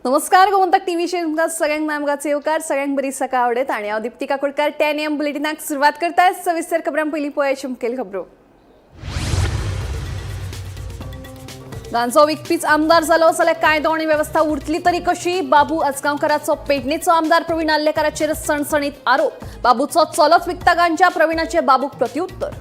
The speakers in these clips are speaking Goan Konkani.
नमस्कार, गोमंतक टीव्हीचेर तुमकां सगळ्यांक मामगाचो येवकार. सगळ्यांक बरी सकाळ आवडत आणि हांव दीप्ती काकोडकार 10 AM बुलेटिनाक सुरवात करता. सविस्तर खबरां पयलीं पळयाची मुखेल खबरो. गांजो विकपीच आमदार जालो जाल्यार कायदो आनी वेवस्था उरतली तरी कशी? बाबू आजगांवकाराचो पेडणेचो आमदार प्रवीण आर्लेकाराचेर सणसणीत आरोप. बाबूचो चलोच विकता गांजा, प्रवीणाचे बाबूक प्रत्युत्तर.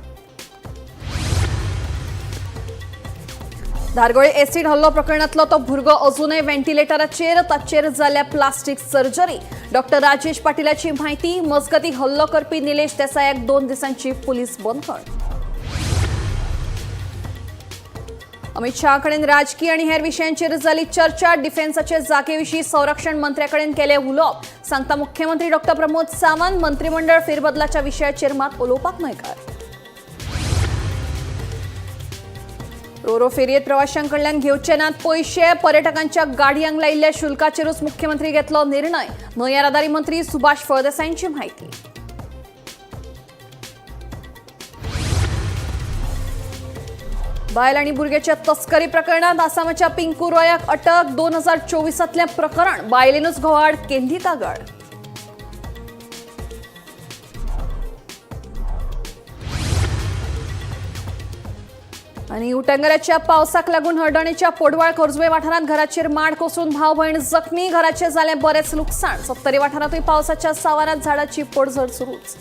धारगळे एसिड हल्लो प्रकरणातलो तो भुरगो अजूनय व्हेंटिलेटराचेर, ताचेर जाल्या प्लास्टीक सर्जरी. डॉक्टर राजेश पाटीलाची माहिती. मजगती हल्लो करपी निलेश देसायाक 2 दिसांची पुलीस बंदखण. अमित शहा कडेन राजकीय आणि हेर विशयांचेर जाली चर्चा. डिफेन्साचे जागेविशीं संरक्षण मंत्र्याकडेन केले उलोवप, सांगता मुख्यमंत्री डॉक्टर प्रमोद सावंत. मंत्रिमंडळ फेरबदलाच्या विशयाचेर मात उलोवपाक न्हयकार. रोरो फेरयेत प्रवाशांकडल्यान घेवचे नात पयशे. पर्यटकांच्या गाडयांक लायिल्ल्या शुल्काचेरूच मुख्यमंत्री घेतलो निर्णय, न्हंय येरादारी मंत्री सुभाष फळदेसायांची माहिती. बायल आणि भुरग्याच्या तस्करी प्रकरणात आसामाच्या पिंकू रॉयाक अटक. 2024तलें प्रकरण. बायलेनूच घोवाड केल्ली कागाळ. आणि उटंगराच्या पावसाक लागून हळदणेच्या पोडवाळ खोर्जुवे वाठारांत घराचेर माड कोसळून भाव भयण जखमी. घराचे जालें बरेंच लुकसाण. सत्तरी वाठारांतूय पावसाच्या सावारात झाडाची पडझड सुरूच.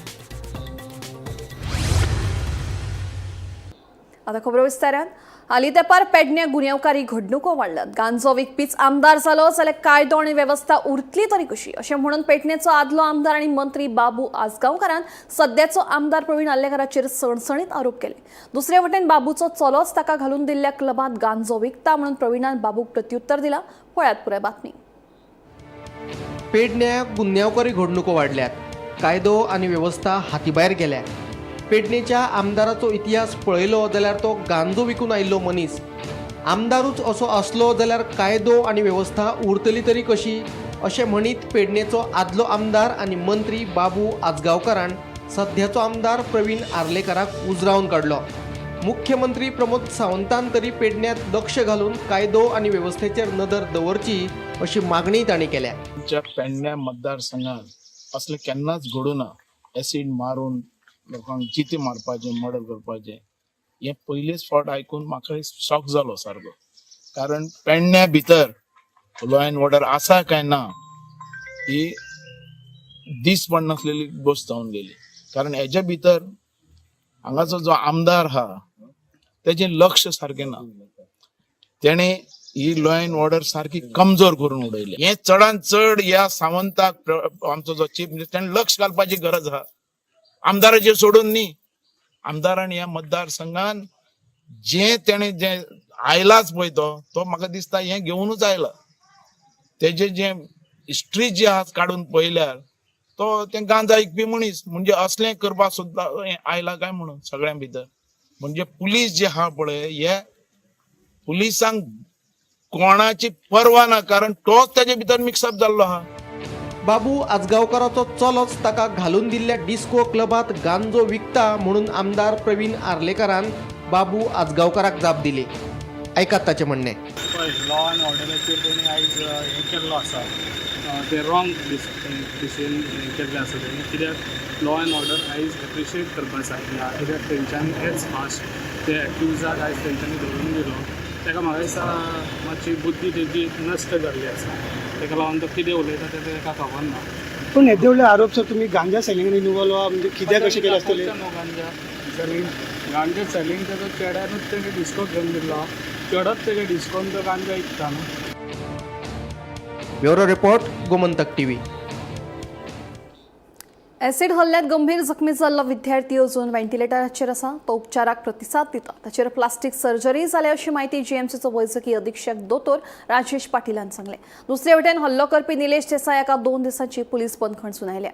आता खबरो विस्तारान. हालीं तेंपार पेडण्या गुन्यांवकारी घडणुको वाडल्यात. गांजो विकपीच आमदार जालो जाल्यार कायदो आनी वेवस्था उरतली तरी कशी, अशें म्हणून पेडणेचो आदलो आमदार आनी मंत्री बाबू आजगांवकारान सद्याचो आमदार प्रवीण आर्लेकाराचेर सणसणीत आरोप केले. दुसरे वटेन बाबूचो चलोच ताका घालून दिल्ल्या क्लबांत गांजो विकता म्हणून प्रवीणान बाबूक प्रत्युत्तर दिला. पळयात पुराय बातमी. पेडण्या गुन्यांवकारी घडणुको वाडल्यात. कायदो आनी वेवस्था हातीभायर गेल्या. पेडणेच्या आमदाराचो इतिहास पळयलो जाल्यार तो गांजो विकून आयिल्लो मनीस. आमदारूच असो आसलो जाल्यार कायदो आनी वेवस्था उरतली तरी कशी, अशें म्हणीत पेडणेचो आदलो आमदार आनी मंत्री बाबू आजगांवकारान सध्याचो आमदार प्रवीण आर्लेकाराक उजरावन काडलो. मुख्यमंत्री प्रमोद सावंतान तरी पेडण्यांत लक्ष घालून कायदो आनी वेवस्थेचेर नदर दवरची अशी मागणी तांणी केल्या. आमच्या पेडण्या मतदारसंघात असलें केन्नाच घडूं ना. एसीड मारून लोकांक जिते मारपाचें, मर्डर करपाचें हें पयलेच फावट आयकून म्हाका शॉक जालो सारको. कारण पेडण्या भितर लॉ एंड ऑर्डर आसा काय ना ही दीस पडनासलेली गोश्ट जावन गेली. कारण हेच्या भितर हांगाचो जो आमदार आहा तेजें लक्ष सारकें ना. तेणें ही लॉ एंड ऑर्डर सारकी कमजोर करून उडयली. हें चडान चड ह्या सावंताक, आमचो जो चीफ मिनिस्टर, तेणें लक्ष घालपाची गरज आहा, आमदाराचेर सोडून न्ही. आमदारान ह्या मतदारसंघान जे तेणें जे आयलाच पळय तो तो म्हाका दिसता हें घेवनूच आयला. तेजे जे हिस्ट्री जी आहा काडून पळयल्यार तो तें गांजा विकपी मनीस. म्हणजे असलें करपाक सुद्दां हें आयला काय म्हणून सगळ्यां भितर. म्हणजे पुलीस जे आहा पळय, हे पुलिसांक कोणाची पर्वा ना, कारण तोच तेजे भितर मिक्सअप जाल्लो आहा. बाबू आजगांवकाराचो चलोच ताका घालून दिल्ल्या डिस्को क्लबात गांजो विकता म्हणून आमदार प्रवीण आर्लेकारान बाबू आजगांवकाराक जाप दिली. आयकात ताचें म्हणणें. पळय, लॉ अँड ऑर्डराचेर तेणी आयज हें केल्लो आसा, तें रॉंग डिसिजन हें केल्लें आसा तेणी. कित्याक लॉ अँड ऑर्डर आयज एप्रिशिएट करपा सारकें आहा. कित्याक तेंच्यांनी एज फास्ट ते एक्युजाक आयज तेंच्यांनी धरून दिलो. ताका म्हाका दिसता मातशी बुद्धी तेजी नश्ट जाल्ली आसा. ताका लागून तो कितें उलयता तें ताका खबर ना. पण येदे व्हडले आरोप सर, तुमी गांजा सेलिंगान इनवॉल्व आहा म्हणजे कित्याक कशें केलें आसतलें? न्हू गांजा सेलिंग, गांजा सेलिंग तेजो चेड्यानूच तेणें डिस्को घेवन दिल्लो. चेडोच तेजे डिस्कोन तो गांजा विकता न्हू. Bureau report, Gomantak TV. Acid हल्ल्यात गंभीर जखमी जाल्लो विद्यार्थी अजून व्हेंटिलेटराचेर आसा. तो उपचाराक प्रतिसाद दिता. ताचेर प्लास्टीक सर्जरी जाल्या अशी माहिती जीएमसीचो वैजकी अधीक्षक दोतोर राजेश पाटीलान सांगलें. दुसरे वटेन हल्लो करपी निलेश देसाय हाका 2 दिसांची पुलीस बंदखण सुनायल्या.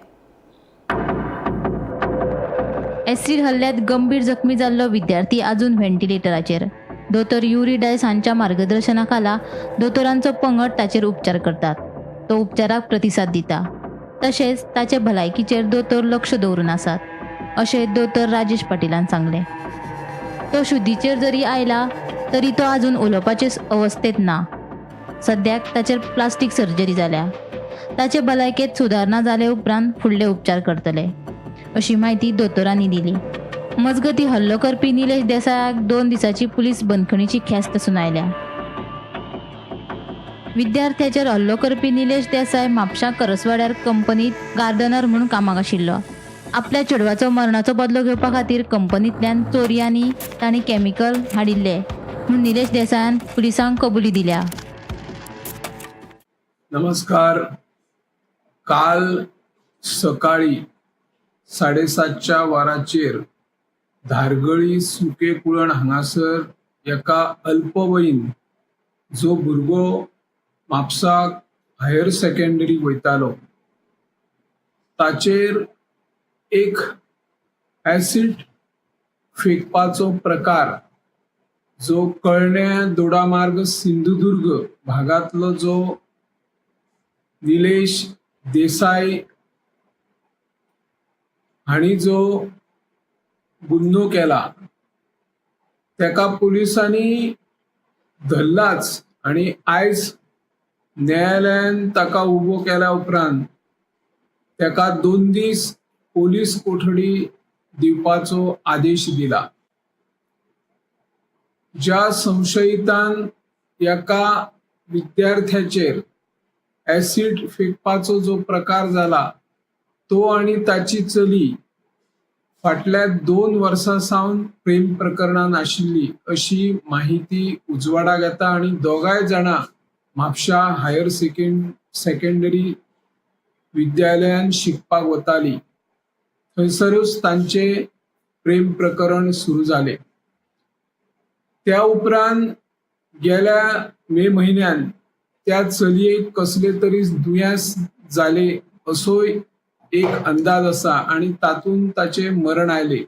एसिड हल्ल्यात गंभीर जखमी जाल्लो विद्यार्थी अजून व्हेंटिलेटराचेर. दोतोर युरी डायस हांच्या मार्गदर्शनाखाला दोतोरांचो पंगड ताचेर उपचार करतात. तो उपचाराक प्रतिसाद दिता. तशेंच ताचे भलायकीचेर दोतोर लक्ष दवरून आसात अशें दोतोर राजेश पाटीलान सांगलें. तो शुद्धीचेर जरी आयला तरी तो आजून उलोवपाचे अवस्थेंत ना. सद्याक ताचेर प्लास्टीक सर्जरी जाल्या. ताचे भलायकेंत सुदारणा जाले उपरांत फुडले उपचार करतले अशी म्हायती दोतोरांनी दिली. मजगती हल्लो करपी निलेश देसायाक 2 दिसांची पुलीस बंदखणीची ख्यास्त सुनायल्या. विद्यार्थ्याचेर हल्लो करपी निलेश देसाय म्हापशा करसवाड्यार कंपनीत गार्डनर म्हूण कामाक आशिल्लो. आपल्या चेडवाचो मरणाचो बदलो घेवपा खातीर कंपनींतल्यान चोरयांनी तांणी केमिकल हाडिल्ले म्हूण निलेश देसायान पुलिसांक कबुली दिल्या. नमस्कार. काल सकाळी 7:30च्या वराचेर धारगळी सुके कुळण हांगासर एका अल्पवयीन जो भुरगो म्हापसा हायर सेकंडरी वयतालो ताचेर एक ऍसीड फेकपाचो प्रकार जो कळण्या दोडामार्ग सिंधुदुर्ग भागांतलो जो निलेश देसाय हांणी जो गुन्हो केला तेका पुलिसांनी धरलाच आनी आयज न्यायालयान ताका उबो केल्या उपरांत तेका 2 दीस पोलीस कोठडी दिवपाचो आदेश दिला. ज्या संशयितान एका विद्यार्थ्याचेर ऍसीड फेकपाचो जो प्रकार जाला तो आनी ताची चली फाटल्या 2 वर्सां सावन प्रेम प्रकरणान आशिल्ली अशी माहिती उजवाडाक येता आनी दोगांय जाणां म्हापशा हायर सेकंडरी विद्यालयान शिकपाक वताली. थंयसरूच तांचे प्रेम प्रकरण सुरू जालें. त्या उपरांत गेल्या मे म्हयन्यान त्या चलयेक कसले तरी दुयेंस जाले असोय एक अंदाज आसा आनी तातूंत ताचें मरण आयलें.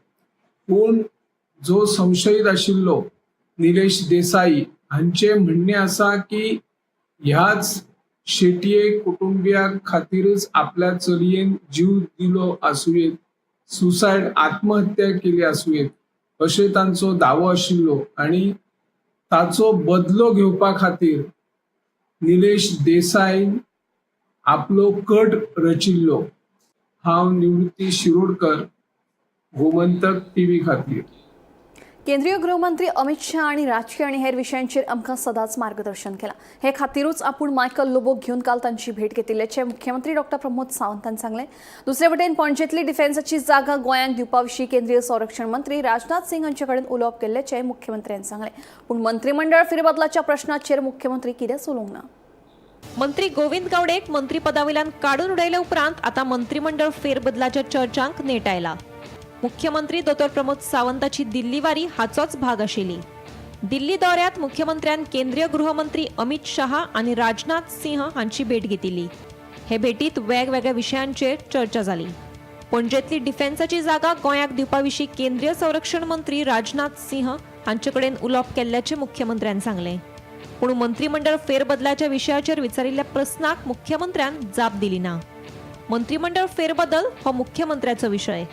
पूण जो संशयीत आशिल्लो निलेश देसाई हांचें म्हणणें आसा की ह्याच शेटये कुटुंबिया खातीरच आपल्या चलयेन जीव दिलो आसुयेत, सुसायड आत्महत्या केली आसुयेत अशें तांचो दावो आशिल्लो आनी ताचो बदलो घेवपा खातीर निलेश देसाईन आपलो कट रचिल्लो. हांव निवृत्ती शिरोडकर, गोमंतक टीव्ही खातीर. केंद्रीय गृहमंत्री अमित शाह आनी राजकीय आनी हेर विशयांचेर आमकां सदांच मार्गदर्शन केलां. हे खातीरूच आपूण मायकल लोबोक घेवन काल तांची भेट घेतिल्ल्याचें मुख्यमंत्री डॉक्टर प्रमोद सावंतान सांगलें. दुसरे वटेन पणजेंतली डिफेन्साची जागा गोंयांक दिवपा विशीं केंद्रीय संरक्षण मंत्री राजनाथ सिंग हांचे कडेन उलोवप केल्ल्याचें मुख्यमंत्र्यान सांगलें. पूण मंत्रिमंडळ फेरबदलाच्या प्रश्नाचेर मुख्यमंत्री कितेंच उलोवंक ना. मंत्री गोविंद गावडेक मंत्रीपदावयल्यान काडून उडयले उपरांत आतां मंत्रिमंडळ फेरबदलाच्या चर्चांक नेट आयला. मुख्यमंत्री दोतोर प्रमोद सावंताची दिल्ली वारी हाचोच भाग आशिल्ली. दिल्ली दौऱ्यात मुख्यमंत्र्यान केंद्रीय गृहमंत्री अमित शहा आनी राजनाथ सिंह हांची भेट घेतिल्ली. हे भेटीत वेगवेगळ्या विशयांचेर चर्चा जाली. पणजेंतली डिफेन्साची जागा गोंयाक दिवपा विशीं केंद्रीय संरक्षण मंत्री राजनाथ सिंह हांचे कडेन उलोवप केल्ल्याचें मुख्यमंत्र्यान सांगलें. पूण मंत्रिमंडळ फेरबदलाच्या विशयाचेर विचारिल्ल्या प्रस्नाक मुख्यमंत्र्यान जाप दिली ना. मंत्रिमंडळ फेरबदल हो मुख्यमंत्र्याचो विशय,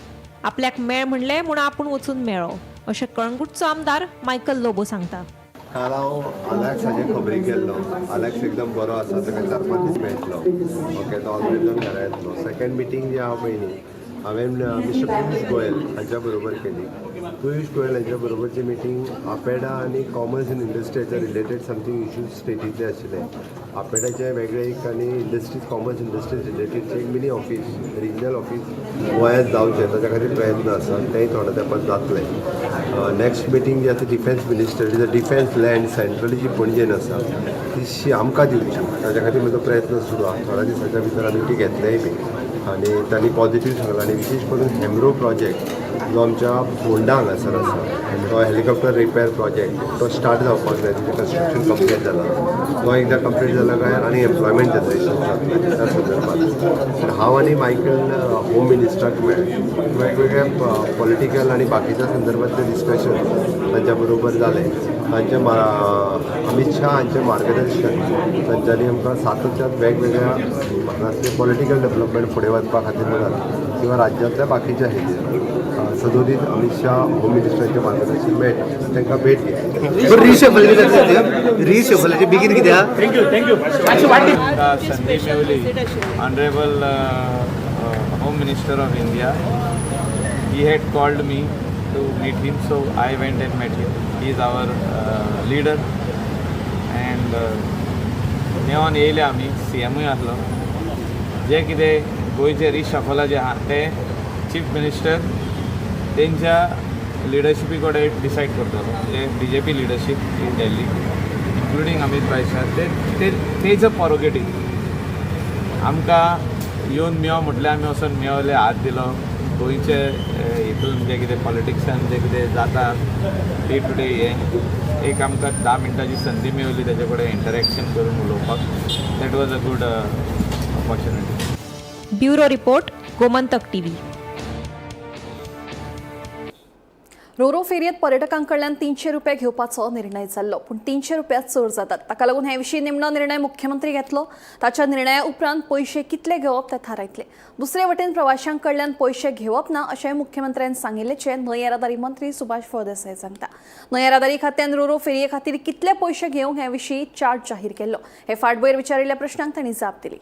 आपल्याक मेळ म्हणलें म्हूण आपूण वचून मेळ्ळो अशें कळंगूटचो आमदार मायकल लोबो सांगता. काल हांव आलेक्स हाजे खबरीक गेल्लो. आलेक्स एकदम बरो आसा, ताका 4-5 दीस मेळटलो. ओके, तो ऑलरेडी जावन घरा येतलो. सेकंड मिटींग जी आहा पयलीं हांवें मिस्टर पियुष गोयल हांच्या बरोबर केली. पियुष गोयल हांच्या बरोबरची मिटींग आपेडा आनी कॉमर्स एंड इंडस्ट्रीच्या रिलेटेड समथींग इश्यूज स्टेटींतले आशिल्ले. आपेडाचे वेगळे एक आनी इंडस्ट्रीज कॉमर्स इंडस्ट्रीज रिलेटेडचे एक मिनी ऑफीस, रिजनल ऑफीस गोंयांत जावचें ताच्या खातीर प्रयत्न आसा, तेंय थोड्या तेंपान जातलें. नेक्स्ट मिटींग जी आसा defence minister is a defence land centrally जी पणजेन आसा ती आमकां दिवची ताच्या खातीर म्हजो प्रयत्न सुरू आसा. थोड्या दिसाच्या भितर आमी ती घेतलेय बी. आनी तांणी पॉझिटीव सांगलां आनी विशेश करून हेमरो प्रोजेक्ट जो आमच्या फोंडा हांगासर आसा तो हेलिकॉप्टर रिपेर प्रोजेक्ट तो स्टार्ट जावपाक जाय. तेजें कन्स्ट्रक्शन कंप्लीट जाला, तो एकदां कंप्लीट जालो काय आनी एम्प्लॉयमेंट जनरेशन जातलें. त्या संदर्भात हांव आनी मायकल होम मिनिस्टराक मेळ्ळे. वेगवेगळ्या पॉलिटिकल आनी बाकीच्या संदर्भातले डिस्कशन तांच्या बरोबर जालें. तांचे अमीत शाह हांचें मार्गदर्शन, तांच्यांनी आमकां सातत्यान वेगवेगळ्या भागांतले पॉलिटिकल डेवलपमेंट फुडें वचपा खातीर म्हणात किंवा राज्यांतल्या बाकीच्या हेजेर सदोदीत अमीत शाह होम मिनिस्टरांचें मार्गदर्शन मेळटा. तांकां भेट घेतली. रिशफलाचे बेगीन कित्याक? संदी मेवली. Honourable Home Minister of India, he had called me to meet him, so I went and met him. He is our leader and मेळोन येयले आमी. सी एमूय आसलो. जे कितें गोंयचे रिशफला जे आहा ते चीफ मिनिस्टर तेंच्या लिडरशिपी कडेन डिसायड करतलो, म्हणजे BJP leadership in Delhi including Amit भाई शाह, ते ते तेजो प्रेरोगेटीव. आमकां येवन मेव म्हटल्यार आमी वचोन मेवले, हात दिलो. गोंयचे हितून जें कितें पॉलिटिक्सान जें कितें जाता डे टू डे, हें एक आमकां 10 मिनटांची संदी मेवली तेजे कडेन इंटरेक्शन करून उलोवपाक. That was a good opportunity. Bureau report, Gomantak TV. Ro-Ro फेरयेत पर्यटकांकडल्यान 300 रुपया घेवपाचो निर्णय जाल्लो, पूण 300 रुपया चड जातात. ताका लागून हे विशीं निमणो निर्णय मुख्यमंत्री घेतलो. ताच्या निर्णया उपरांत पयशे कितले घेवप ते थारायतले. दुसरे वटेन प्रवाशांकडल्यान पयशे घेवप ना अशेंय मुख्यमंत्र्यान सांगिल्ल्याचें न्हंय येरादारी मंत्री सुभाष फळदेसाय सांगता. न्हंय येरादारी खात्यान रोरो फेरये खातीर कितले पयशे घेवंक हे विशीं चार्ट जाहीर केल्लो. हे फाटभुंयेर विचारिल्ल्या प्रश्नांक तांणी जाप दिली.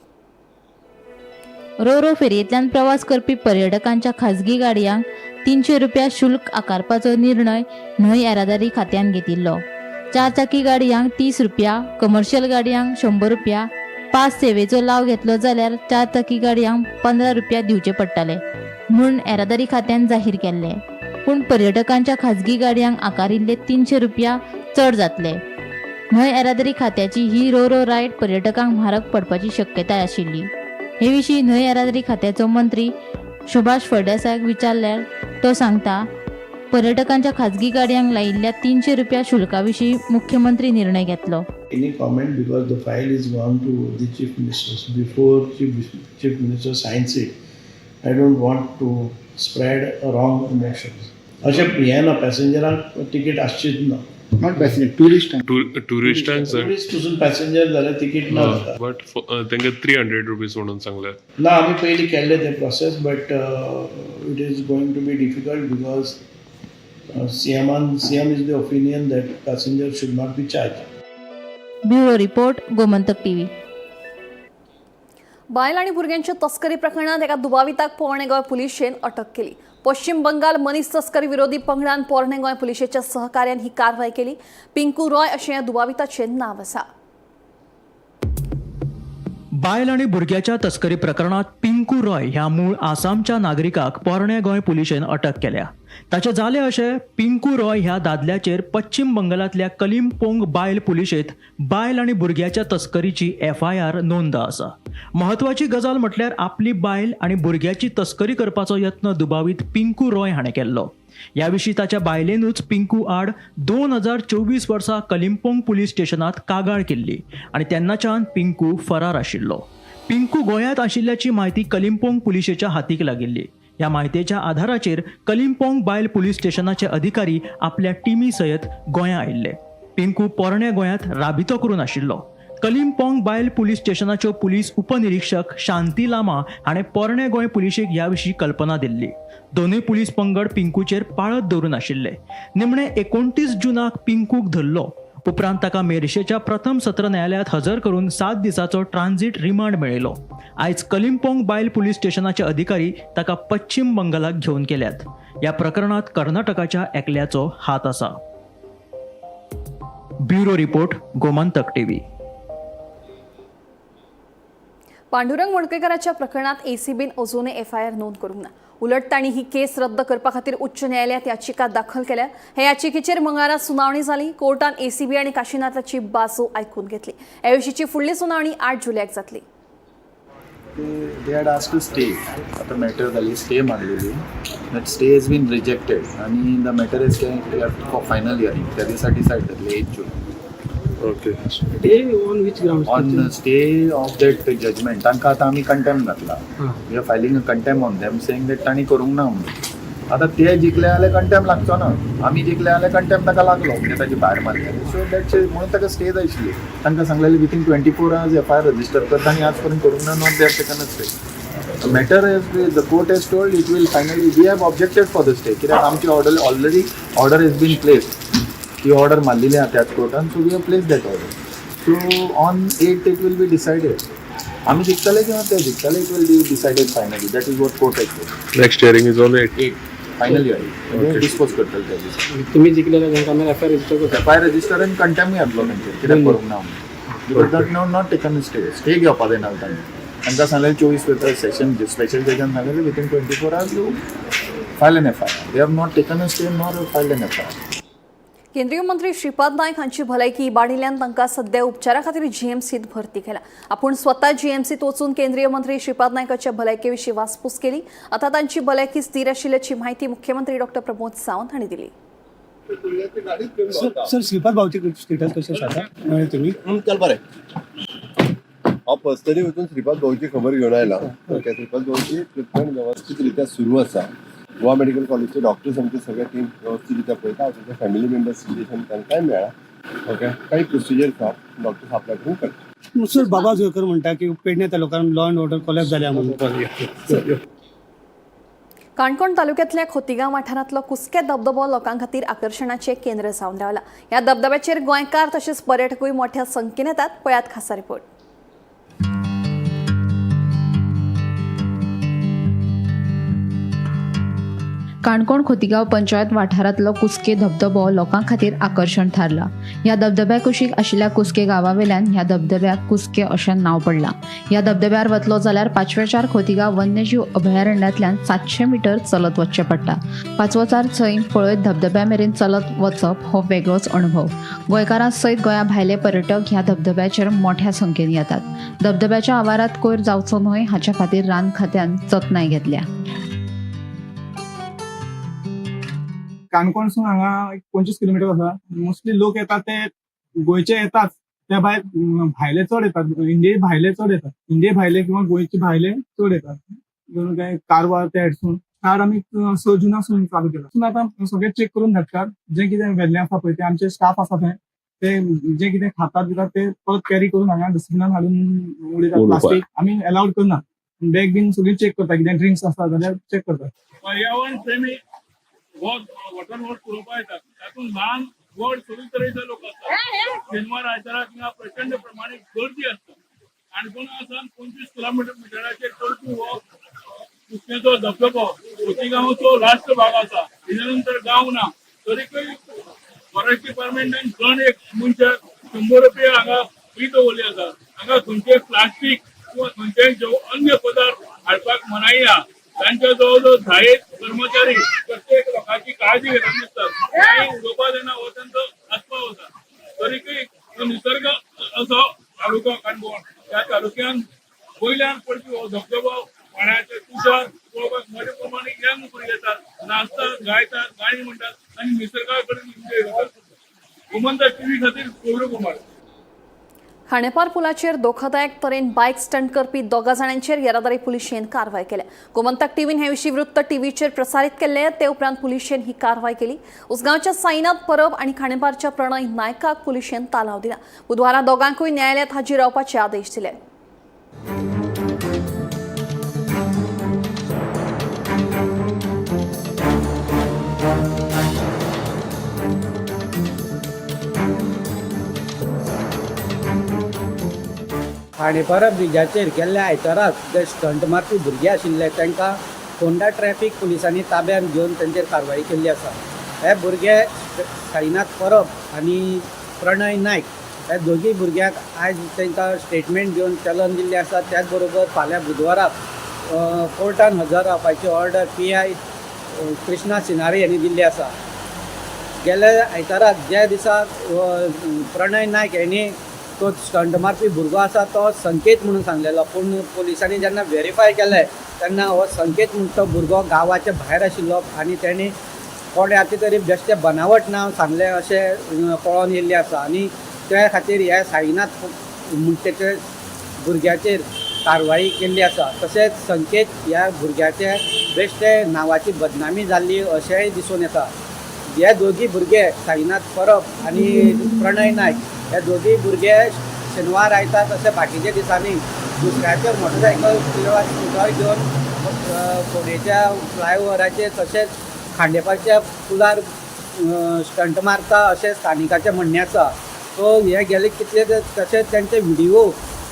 रोरो फेरयेंतल्यान प्रवास करपी पर्यटकांच्या खाजगी गाडयांक 300 रुपया शुल्क आकारपाचो निर्णय न्हंय येरादारी खात्यान घेतिल्लो. चारचाकी गाडयांक 30 रुपया, कमर्शियल गाडयांक 100 रुपया, पास सेवेचो लाव घेतलो जाल्यार चारचाकी गाडयांक 15 रुपया दिवचे पडटाले म्हूण येरादारी खात्यान जाहीर केल्ले. पूण पर्यटकांच्या खाजगी गाडयांक आकारिल्ले 300 रुपया चड जातले. न्हंय येरादारी खात्याची ही रोरो रायड पर्यटकांक म्हारग पडपाची शक्यताय आशिल्ली. हे विशीं न्हंय येरादारी खात्याचो मंत्री सुभाष फळदेसायाक विचारल्यार तो सांगता, पर्यटकांच्या खाजगी गाडयांक लायिल्ल्या 300 रुपया शुल्का विशीं मुख्यमंत्री निर्णय घेतलो. Any comment because the file is gone to the chief ministers. Before chief minister signs it, I don't want to spread a wrong emotions. अशें हें ना, पॅसेंजरांक तिकीट आसचीच ना. Not passenger, tourist. टुरिस्टांक सर. टुरिस्ट पसून पॅसेंजर जाल्यार तिकीट ना जाता. बट तांकां 300 रुपीज म्हणून सांगले. ना, आमी पयलीं केल्लें तें process, but it is going to be difficult because सीएमान CM is the opinion that passenger should not be charged. Bureau report, Gomantak TV. बायल आनी भुरग्यांच्या तस्करी प्रकरणात एका दुबाविताक पोरणे गोंय पुलिशेन अटक केली. पश्चिम बंगाल मनीस तस्करी विरोधी पंगडान पोरणे गोंय पुलिशेच्या सहकार्यान ही कारवाय केली. पिंकू रॉय अशें ह्या दुबाविताचें नांव आसा. बायल आनी भुरग्याच्या तस्करी प्रकरणात पिंकू रॉय ह्या मूळ आसामच्या नागरिकाक पोरणे गोंय पुलिशेन अटक केल्या. ताचें जालें अशें, पिंकू रॉय ह्या दादल्याचेर पश्चिम बंगालांतल्या कलिमपोंग बायल पुलिशेंत बायल आनी भुरग्याच्या तस्करीची एफआयआर नोंद आसा. म्हत्वाची गजाल म्हटल्यार आपली बायल आनी भुरग्याची तस्करी करपाचो यत्न दुबावीत पिंकू रॉय हाणें केल्लो. ह्या विशीं ताच्या बायलेनूच पिंकू आड 2024 वर्सा कलिम्पोंग पुलीस स्टेशनात कागाळ केल्ली आनी तेन्नाच्यान पिंकू फरार आशिल्लो. पिंकू गोंयांत आशिल्ल्याची म्हायती कलिम्पोंग पुलिशेच्या हातीक लागिल्ली. ह्या म्हायतेच्या आधाराचेर कलिम्पोंग बायल पुलीस स्टेशनाचे अधिकारी आपल्या टिमी सयत गोंयां आयिल्ले. पिंकू पोरण्या गोंयांत राबितो करून आशिल्लो. कलिम्पोंग बायल पुलीस स्टेशनाच्यो पुलीस उपनिरीक्षक शांती लामा हाणें पोरण्या गोंय पुलिशेक ह्या विशीं कल्पना दिल्ली. दोनूय पुलीस पंगड पिंकूचेर पाळत दवरून आशिल्ले. निमणे 29 जुनाक पिंकूक धरलो. उपरांत ताका मेरशेच्या प्रथम सत्र न्यायालयात हजर करून 7 दिसाचो ट्रान्झिट रिमांड मेळयलो. आयज कलिम्पोंग बायल पुलीस स्टेशनाचे अधिकारी ताका पश्चिम बंगालाक घेवन गेल्यात. ह्या प्रकरणात कर्नाटकाच्या एकल्याचो हात आसा. Bureau report, Gomantak TV. Pandurang मडकयकराच्या प्रकरणात एसीबीन अजूनय एफआयआर नोंद करूंक ना. उलट तांणी ही केस रद्द करपा खातीर उच्च न्यायालयात याचिका दाखल केल्या. हे याचिकेचेर मंगळारा सुनावणी जाली. कोर्टान एसीबी आनी काशीनाथाची बाजू आयकून घेतली. हे विशींची फुडली सुनावणी 8 जुलयाक जातली. ते they had asked to stay. आतां मॅटर जाली, stay मागलेली, that stay has been rejected आनी the matter is for final hearing. त्या दिसा डिसायड जातले, 8 June. Okay. Stay on which ground? On stay of that judgment. तांकां आतां आमी कंटेम घातला. We are filing a contempt on them, saying that तांणी करूंक ना म्हणून. आतां ते जिखले जाल्यार कंटेम लागचो ना, आमी जिखले जाल्यार कंटेम ताका लागलो, म्हणजे ताची भायर मारले. सो that's म्हणून ताका स्टे जाय आशिल्ली. तांकां सांगलेलें, within 24 hours FIR register कर. तांणी आज पर्यंत करूंक ना. Not they have taken a stay. Matter is, the court has told it will finally. We have objected for the stay, कित्याक आमची order, already order has been placed. ती ऑर्डर मारलेली आहा त्याच कोर्टान. So we have placed that order, so on 8 it will be decided. आमी जिखतले किंवा ते जिखतले, it will be decided finally. That is what court has. Next hearing is on 8. 8, final hearing म्हणजे डिस्पोज करतले त्या दिसा. तुम्ही जिंकलेल्या तांकां आमी एफ I register करता. एफ I register आनी कंटेम घातलो तेंचेर, कित्याक करूंक ना, because that no not taken stay. Stay घेवपा जायना तांणी. तांकां सांगलें, 24 पेपर सेशन स्पेशल जजान सांगलें, within 24 hours you file an FIR. They have not taken a stay nor file an FIR. केंद्रीय मंत्री श्रीपाद नायक हांची भलायकी इबाडिल्ल्यान तांकां सध्या उपचारा खातीर जीएमसीत भरती केला. आपूण स्वता जीएमसीत वचून केंद्रीय मंत्री श्रीपाद नायकाच्या भलायके विशीं वासपूस केली. आतां तांची भलायकी स्थिर आशिल्ल्याची म्हायती मुख्यमंत्री डॉक्टर प्रमोद सावंत हांणी दिली. सर, श्रीपाद भाऊचे स्टेटस कशें आसा आतां मेळ्ळे तुमी? चल बरें, हांव पर्सनली वचून श्रीपाद भाऊची खबर घेवन आयला. ओके, श्रीपाद भाऊची ट्रिटमेंट वेवस्थीत रित्या सुरू आसा. गोवा मेडिकल कॉलेजचे डॉक्टर्स, आमचे सगळे टीम वेवस्थीत रित्या पळयता. हांव तांच्या फॅमिली मेंबर्स सिच्युएशन तांकांय मेळ्ळा. ओके, काही प्रोसिजर आसा, डॉक्टर्स आपल्या कडून करता. सर, बाबा जुवेकर म्हणटा की पेडणे तालुक्यान लॉ अँड ऑर्डर कोलॅप्स जाल्या म्हणून. काणकोण तालुक्यातल्या खोतिगांव वाठारांतलो कुस्के धबधबो लोकां खातीर आकर्शणाचें केंद्र जावन रावला. ह्या धबधब्याचेर गोंयकार तशेंच पर्यटकूय मोठ्या संख्येन येतात. पळयात खासा रिपोर्ट. काणकोण खोतिगांव पंचायत वाठारांतलो कुस्के धबधबो लोकां खातीर आकर्शण थारला. ह्या धबधब्या कुशीक आशिल्ल्या कुस्के गांवावेल्यान ह्या धबधब्याक कुस्के अशें नांव पडलां. ह्या धबधब्यार वतलो जाल्यार पाचवेचार खोतिगांव वन्यजीव अभयारण्यांतल्यान 700 मिटर चलत वचचें पडटा. पाचवोचार सैम पळयत धबधब्या मेरेन चलत वचप हो वेगळोच अणभव. गोंयकारां सयत गोंया भायले पर्यटक ह्या धबधब्याचेर मोठ्या संख्येन येतात. धबधब्याच्या आवारात कोयर जावचो न्हय हाच्या खातीर रान खात्यान जतनाय घेतल्या. काणकोणसून हांगा एक 25 किलोमिटर आसा. मोस्टली लोक येतात ते गोंयचे येताच, त्या भायर भायले चड येतात, इंडिये भायले चड येतात, इंडिये भायले किंवा गोंयचे भायले चड येतात. जणू काय कारवार त्या हेडसून स्टार्ट आमी 6 जुनासून चालू केला. तितून आतां सगळें चॅक करून धाडटात. जें कितें व्हेल्लें आसा पळय, ते आमचे स्टाफ आसा थंय, ते जें कितें खातात बितात ते परत कॅरी करून हांगा डस्टबिनान हाडून उडयतात. प्लास्टीक आमी अलाउड करना. बॅग बीन सगळी चॅक करता. कितें ड्रिंक्स आसा जाल्यार चॅक करता. पर्यावरण प्रेमी हो वॉटरफॉल पळोवपाक येतात. तातूंत ल्हान व्हड सगळे तरेचे लोक आसतात. शेनवार आयतारा थिंगा प्रचंड प्रमाणे गर्दी आसता. काणकोणा सावन 25 किलोमिटर मिटराचेर चलपी हो कुस्केचो धबधबो खोतिगांवचो लास्ट भाग आसा. तेच्या नंतर गांव ना. तरीकय फॉरेस्ट डिपार्टमेंटान जण एक मनशाक 100 रुपया हांगा फी दवरली आसा. हांगा खंयचेय प्लास्टीक किंवा खंयचेय अन्य पदार्थ हाडपाक मनाई आहा. तांच्या जवळ जवळ 10 एक कर्मचारी प्रत्येक लोकांची काळजी घेतना दिसतात. कांय उलोवपाक जायना हो तांचो आस्पाव आसा. तरीकय हो निसर्ग असो तालुका काणकोण. त्या तालुक्यान वयल्यान पडपी हो धबधबो, पाण्याचे तुषार पळोवपाक मोठ्या प्रमाणे यंग भुरगे येतात, नाचतात, गायतात, गाणी म्हणटात आनी निसर्गा कडेन एन्जॉय करतात. गोमंतक टीव्ही खातीर गौरव कुमार. खांडेपार पुलाचेर धोकादायक तरेन बायक स्टंट करपी दोगा जाणांचेर येरादारी पुलिशेन कारवाय केल्या. गोमंतक टीव्हीन हे विशीं वृत्त टीव्हीचेर प्रसारीत केल्ले ते उपरांत पुलिशेन ही कारवाय केली. उसगांवच्या साईनाथ परब आनी खांडेपारच्या प्रणय नायकाक पुलिशेन तालाव दिला. बुधवारा दोगांकूय न्यायालयात हाजीर रावपाचे आदेश दिले. खांडेपारा ब्रिजाचेर गेल्ल्या आयताराक जे स्टंट मारपी भुरगे आशिल्ले तांकां फोंडा ट्रॅफीक पुलिसांनी ताब्यांत घेवन तांचेर कारवाई केल्ली आसा. हे भुरगे साईनाथ परब आनी प्रणय नायक, ह्या दोगीय भुरग्यांक आयज तांकां स्टेटमेंट घेवन चलन दिल्लें आसा. त्याच बरोबर फाल्यां बुधवाराक कोर्टान हजर रावपाची ऑर्डर पीआय कृष्णा सिनारी यांनी दिल्ली आसा. गेल्या आयताराक ज्या दिसा प्रणय नायक यांनी तो स्टंट मारपी भुरगो आसा तो संकेत म्हणून सांगलेलो, पूण पोलिसांनी जेन्ना वेरीफाय केलें तेन्ना हो संकेत म्हणटा तो भुरगो गांवाच्या भायर आशिल्लो आनी तेणी कोणे आतां तरी बेश्टें बनावट नांव सांगलें अशें कळोन येयल्लें आसा. आनी त्या खातीर ह्या साईनाथ म्हणटा भुरग्याचेर कारवाई केल्ली आसा. तशेंच संकेत ह्या भुरग्याचे बेश्टे नांवाची बदनामी जाल्ली अशेंय दिसून येता. हे दोगी भुरगे साईनाथ परब आनी प्रणय नायक हे दोगी भुरगे शेनवार आयतार तशें बाकीच्या दिसांनी दुसऱ्याच्यो मोटरसायकल किंवा स्कुटर घेवन फोंडेच्या फ्लायओवराचेर तशेंच खांडेपारच्या पुलार स्टंट मारता अशें स्थानिकाचें म्हणणें आसा. सो हे गेले कितले तशेंच तांचे व्हिडिओ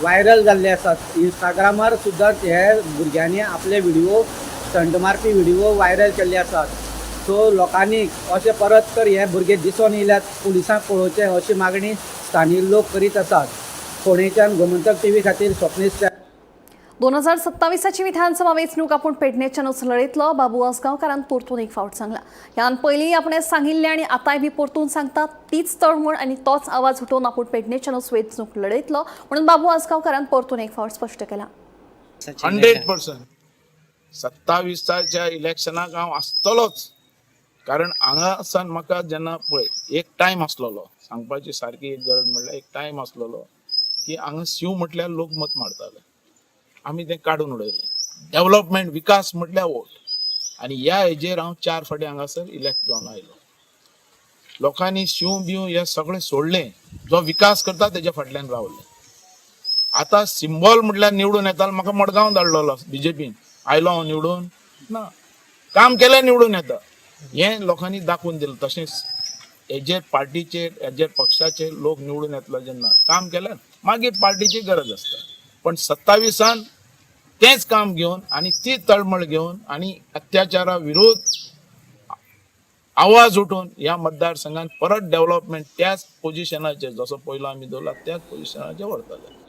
व्हायरल जाल्ले आसात. इंस्टाग्रामार सुद्दां हे भुरग्यांनी आपले व्हिडिओ स्टंट मारपी व्हिडिओ व्हायरल केल्ले आसात. सो लोकांनी अशें परत तर हे भुरगे दिसून येयल्यात पुलिसांक पळोवचें अशी मागणी स्थानीक लोक करीत आसात. फोंडेच्यान गोमंतक टीव्ही खातीर स्वप्नेश. 2027ची विधानसभा वेंचणूक आपूण पेडणेच्यानूच लढयतलो बाबू आजगांवकारान परतून एक फावट सांगला. ह्यान पयलीं आपणें सांगिल्लें आनी आतांय बी परतून सांगता तीच तळमळ आनी तोच आवाज उठोवन आपूण पेडणेच्यानूच वेंचणूक लढयतलो म्हणून बाबू आजगांवकारान परतून एक फावट स्पश्ट केला. 100% 27च्या इलेक्शनाक हांव आसतलोच, कारण हांगा म्हाका जेन्ना पळय एक टायम आसलेलो, सांगपाची सारकी एक गरज म्हणल्यार एक टायम आसलेलो की हांगा शिव म्हटल्यार लोक मत मारताले, आमी तें काडून उडयलें. डेव्हलपमेंट विकास म्हटल्यार वोट, आनी ह्या हेजेर हांव 4 फावटी हांगासर इलेक्ट जावन आयलो. लोकांनी शिव बिव हे सगळें सोडलें, जो विकास करता तेज्या फाटल्यान रावले. आतां सिंबॉल म्हटल्यार निवडून येतालो, म्हाका मडगांव धाडलेलो बीजेपीन, आयलो हांव निवडून ना, काम केल्यार निवडून येता हें लोकांनी दाखोवन दिलें. तशेंच हेजेर पार्टीचेर हेजेर पक्षाचेर लोक निवडून येतलो जेन्ना काम केल्यार मागीर पार्टीची गरज आसता. पण 27 तेंच काम घेवन आनी ती तळमळ घेवन आनी अत्याचारा विरोध आवाज उठून ह्या मतदारसंघात परत डेव्हलपमेंट त्याच पोजिशनाचेर जसो पयलो आमी दवरला त्याच पोजिशनाचेर व्हरतले.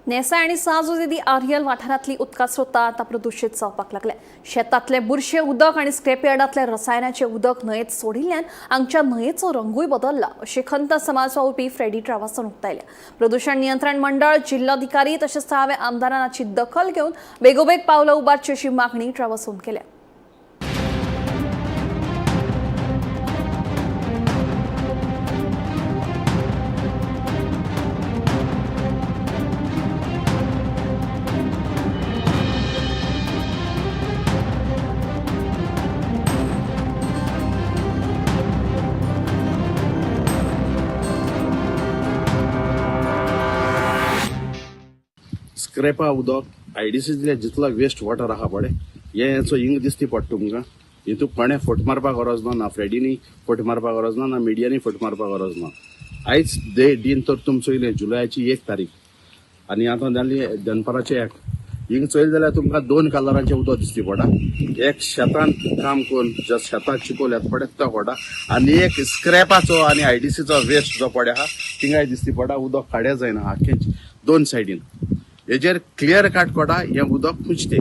नेसाय आनी साजुजेदी आर्यल वाठारांतली उदका स्रोतां आतां प्रदुशीत जावपाक लागले. शेतांतले बुरशे उदक आनी स्क्रॅपयार्डांतले रसायनाचें उदक न्हंयेत सोडिल्ल्यान हांगच्या न्हंयेचो रंगूय बदल्ला अशी खंत समाज वावुरपी फ्रेडी ट्रावासान उक्तायल्या. प्रदुशण नियंत्रण मंडळ, जिल्लोधिकारी तशेंच थळाव्या आमदारान हाची दखल घेवन बेगोबेग पावलां उबारची अशी मागणी ट्रावासान केल्या. स्क्रॅपा उदक आयडीसींतले जितलो वेस्ट वॉटर आहा पळय हे हेचो हिंग दिसती पडटा तुमकां. हितू कोणें फट मारपाक गरज ना, ना फ्रेडीनी फट मारपाक गरज ना, ना मिडियांनी फट मारपाक गरज ना. आयज डे दिन तर तुम चोयलें जुलयाची 1 तारीख आनी आतां जाली दनपाराचे 1. हिंग चोयलें जाल्यार तुमकां 2 कलरांचें उदक दिसती पडटा. एक शेतान काम करून जो शेतान चिकोल येता पळय तो पडटा आनी एक स्क्रॅपाचो आनी आयडीसीचो वेस्ट जो पडे आहा थिंगाय दिसती पडटा. उदक काड्या जायना आख्खें 2 सायडीन. हेजेर क्लियर कट कोटा हें उदक पुंजते.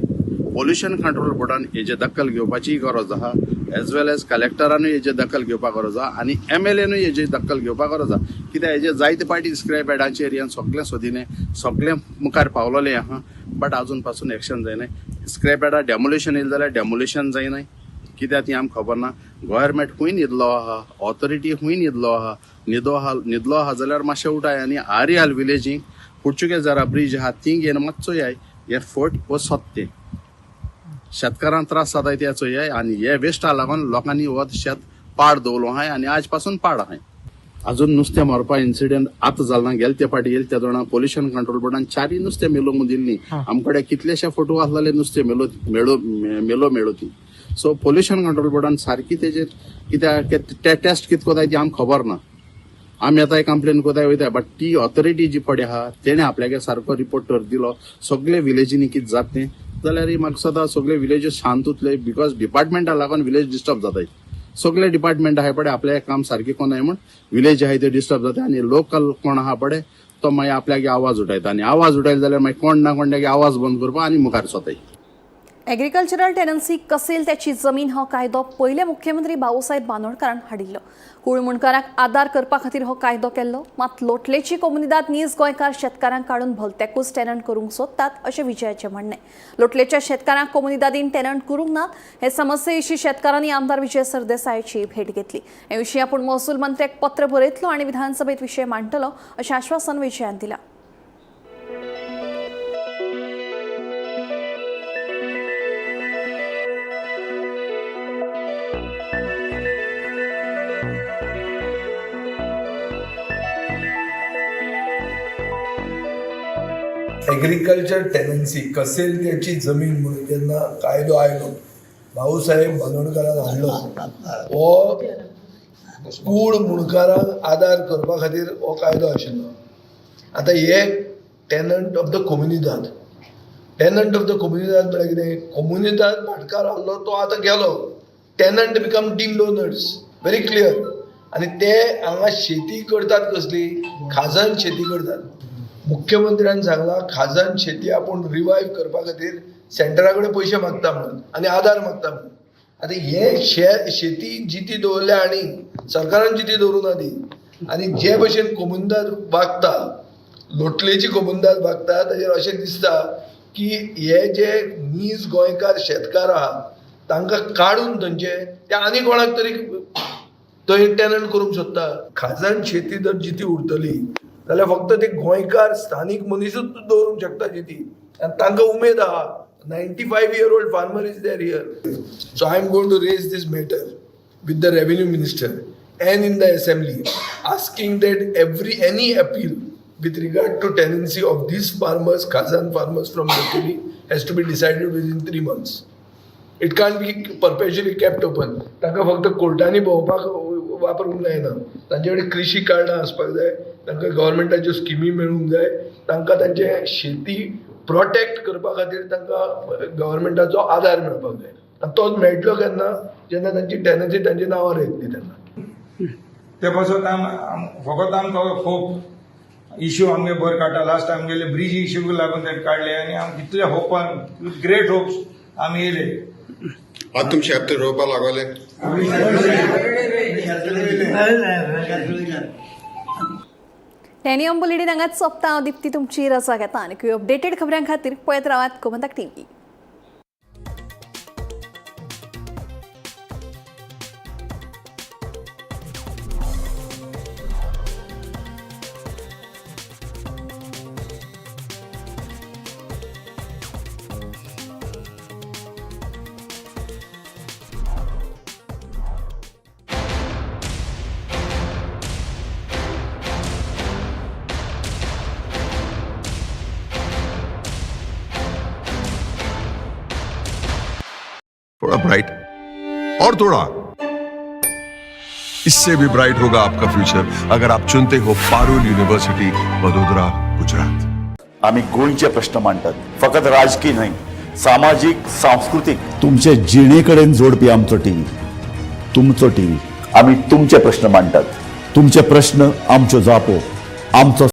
पोल्युशन कंट्रोल बोर्डान हेजे दखल घेवपाची गरज आहा, एज वेल एज कलेक्टरानूय हेजे दखल घेवपाक गरज आहा आनी एमएलएनूय हेजे दखल घेवपाक गरज आहा. कित्याक हेजे जायते पाटी स्क्रॅप यार्डाचे एरियान सगळें सोदिलें, सगळें मुखार पावलोलें आहा, बट आजून पासून एक्शन जायना. स्क्रॅप यार्डा डेमोलिशन येयलें जाल्यार डेमोलिशन जायना, कित्याक ती आमकां खबर ना. गव्हर्मेंट खूंय न्हिदलो आहा, ऑथॉरिटी खूंय न्हिदलो आहा, न्हिदलो आहा जाल्यार मातशें उठाय आनी आर्याल विलेजींक पुर्चुगेज जरा ब्रिज आहा ती घेवन मातसो याय हे फट हो सत्य. शेतकारांक त्रास जाताय ते चोयाय आनी हे वेस्टा लागून लोकांनी हो शेत पाड दवरलो आहाय आनी आज पासून पाड आहाय. अजून नुस्तें मारपा इन्सिडेंट आतां जाल ना. गेले ते फाटी गेले त्या दोणा पोल्युशन कंट्रोल बोर्डान 4 नुस्तें मेलो म्हूण दिल्ली. आमकडे कितलेशे फोटो आसलेले नुस्तें मेलो मेळो मेलो मेळो ती. सो पोल्युशन कंट्रोल बोर्डान सारकी तेजेर कित्याक ते टेस्ट कितें कोताय ती आमकां खबर ना. आमी आतां कंप्लेन कोताय वयताय, बट ती ऑथॉरिटी जी पळय आहा तेणें आपल्यागे सारको रिपोर्ट तर दिलो सगळे विलेजींनी कितें जाता तें जाल्यार म्हाका दिसता सगळे विलेजीस शांत उरतले. Because डिपार्टमेंटा लागून विलेज डिस्टर्ब जाताय. सगळे डिपार्टमेंट आहाय पळय आपल्या काम सारकें कोनाय म्हूण विलेज आहाय ते डिस्टर्ब जाता आनी लोकल कोण आहा पळय तो मागीर आपल्यागे आवाज उठायता आनी आवाज उठायलो जाल्यार मागीर कोण ना कोण आवाज बंद करपा आनी मुखार सोताय. एग्रीकल्चरल टेनन्सी कसेल त्याची जमीन हो कायदो पयले मुख्यमंत्री भाऊसाहेब बांदोडकारान हाडिल्लो. कुळमुणकारांक आदार करपा खातीर हो कायदो केल्लो. मात लोटलेची कोमुनिदाद नीज गोंयकार शेतकारांक काडून भलत्याकूच टेनंट करूंक सोदतात अशें विजयाचें म्हणणें. लोटलेच्या शेतकारांक कोमुनिदादीन टेनंट करूंक ना हे समस्ये विशीं शेतकारांनी आमदार विजय सरदेसायाची भेट घेतली. हे विशीं आपूण महसूल मंत्र्याक पत्र बरयतलो आनी विधानसभेत विशय मांडटलो अशें आश्वासन विजयान दिलां. एग्रीकल्चर टेनन्सी कसेल त्याची जमीन म्हणून जेन्ना कायदो आयलो भाऊसाहेब बांदोडकारान हाडलो हो कूळ मुणकारांक आदार करपा खातीर हो कायदो आशिल्लो. आतां हे tenant of the Comunidade, tenant of the Comunidade म्हळ्यार कितें? कोमुनिदाद भाटकार आहलो तो आतां गेलो. Tenant become deemed owners, very clear. आनी ते हांगा शेती करतात कसली? खाजन शेती करतात. मुख्यमंत्र्यान सांगला खाजन शेती आपूण रिवायव करपा खातीर सेंटरा कडेन पयशे मागता म्हणून आनी आदार मागता म्हणून. आतां हे शेती जिती दवरल्या आनी सरकारान जिती दवरूं ना ती. आनी जे भशेन कोमुनिदाद वागता, लोटलेची कोमुनिदाद वागता, ताजेर अशें दिसता की हे जे नीज गोंयकार शेतकार आहा तांकां काडून थंयचे ते आनी कोणाक तरी थंय टेनंट करूंक सोदता. खाजन शेती जर जिती उरतली जाल्यार फक्त ते गोंयकार स्थानीक मनीसूच दवरूंक शकता जिती, आनी तांकां उमेद आहा. 95-year-old farmer is there here. So I am going to raise this matter with the revenue minister and in the assembly, asking that any appeal with regard to tenancy of these farmers, Khazan farmers from Lotoli, has to be decided within 3 months. It can't be perpetually kept open. तांकां फक्त कोर्टांनी भोंवपाक वापरूंक जायना, तांचे कडेन कृशी कार्डां आसपाक जाय, तांकां गव्हर्मेंटाच्यो स्किमी मेळूंक जाय, तांकां तांचे शेती प्रोटेक्ट करपा खातीर तांकां गव्हर्मेंटाचो आदार मेळपाक जाय. आनी तोच मेळटलो केन्ना? जेन्ना तांची टेनन्सी तांच्या नांवार येतली तेन्ना. ते पासत फकत आमकां होप इश्यू आमगे बरो काडटा. लास्ट आमगेले ब्रिज इश्यूक लागून ते काडले आनी आम कितले होपान विथ ग्रेट होप्स आमी येयले. आतां तुमी शेत रोवपाक लागले. टॅनियम बुलेटीन हांगाच सोंपता. हांव दीप्ती तुमची रजा घेता आनी अपडेटेड खबरां खातीर पळयत रावात गोमंतक टीव्ही. थोड़ा ब्राइट और थोड़ा इससे भी ब्राइट होगा आपका फ्यूचर अगर आप चुनते हो पारुल यूनिवर्सिटी वडोदरा गुजरात. आमी गोंयचे प्रश्न मांडटात, फकत राजकीय न्हय, सामाजीक, सांस्कृतीक, तुमचे जिणे कडेन जोडपी आमचो टीव्ही, तुमचो टीव्ही. आमी तुमचे प्रश्न मांडटात, तुमचे प्रश्न आमच्यो जापो, आमचो